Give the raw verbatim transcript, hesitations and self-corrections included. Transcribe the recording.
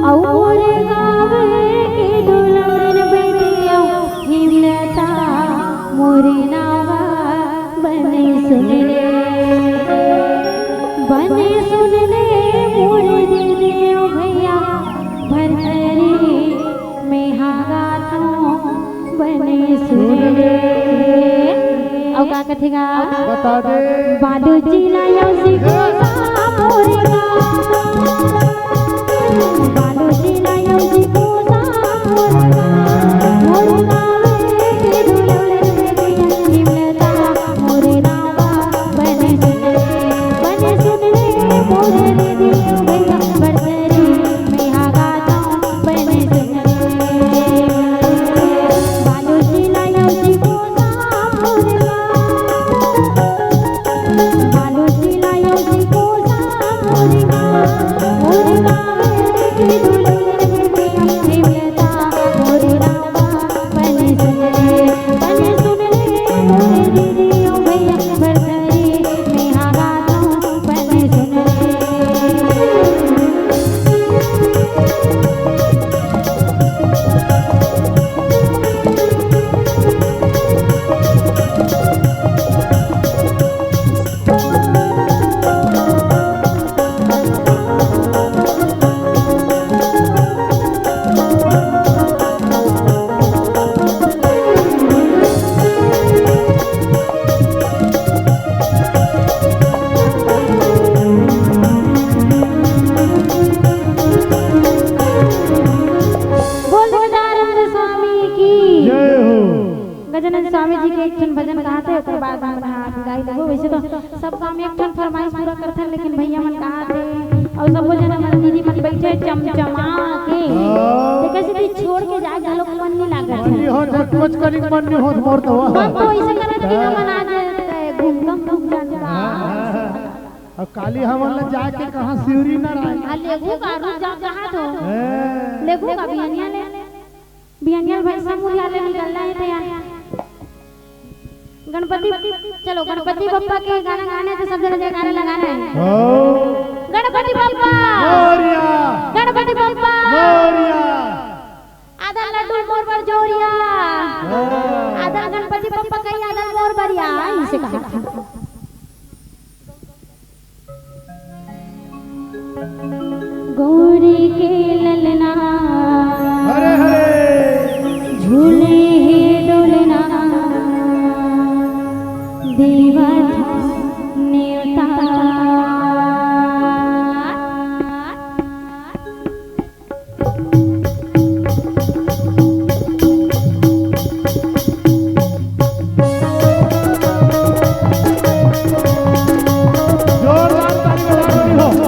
अउ मोरे गाँव के दुलहिन बेटिया, हिमलता मोरे नावा बने सुन ले, बने सुन ले मोरे दीदी, ओ भैया, भरथरी मेहा गाथों बने सुन ले। अउ का कथे गा? बता दे। बालू जिला अउ सिकोसा मोरे गाँव। बालू जिला अउ सिकोसा मोरे गाँव। मोरे गाँव के दुलहिन बेटिया, हिमलता मोरे नावा बने सुन ले, बने सुन ले मोरे दीदी भैया, भरथरी मेहा गाथों बने सुन ले। बालू जिला अउ सिकोसा मोरे गाँव। बालू जिला अउ सिकोसा मोरे गाँव। मोरे गाँव के दुलहिन बेटिया, हिमलता मोरे नावा बने सुन ले, बने सुन ले मोरे दीदी, ओ भैया, भरथरी मेहा गाथों बने सुन ले। बोल गजानंद स्वामी की। जय हो। गजानंद स्वामी जी के एक ठन भजन कहाथे, ओकर बाद हमन ह विदाई लेबो। वैसे तो सब काम एक ठन फरमाइश पूरा करथन, लेकिन भैया मन कहाथे अउ सबो झन हमर दीदी मन बइठे चमचमा के। हाँ। तेकर सेती छोड़ के जाए घलोक मन नइ लागत मन हे। नइ होत हे, कुछ कनिक मन नइ होत मोर तो। मन तो अइसे करत कि हमन आज घूमथन, घूम जान का। हाँ। अउ काली हमन ल जाके कहाँ सिवरी नारायण। हाँ, लेगहू का, रुक जा, कहाँ तो? हैं। लेगहू का बिहनिया ले। बिहनिया भाई समूह ले निकलना हे तैयार। गणपति, चलो गणपति बप्पा के गाना गाना हे तो सब झन जयकारा लगाना हे। हो। गणपति बप्पा। मोरया। गणपति बप्पा। मोरया। आधा लड्डू मोर बर जोरिया। हो। आधा गणपति बप्पा कही, आधा मोर बरिया, अइसे कहा। गौरी के ललना हरे हरे। झूले हे डोलना, देवत नेवता। जोरदार ताली बजा दो, हो।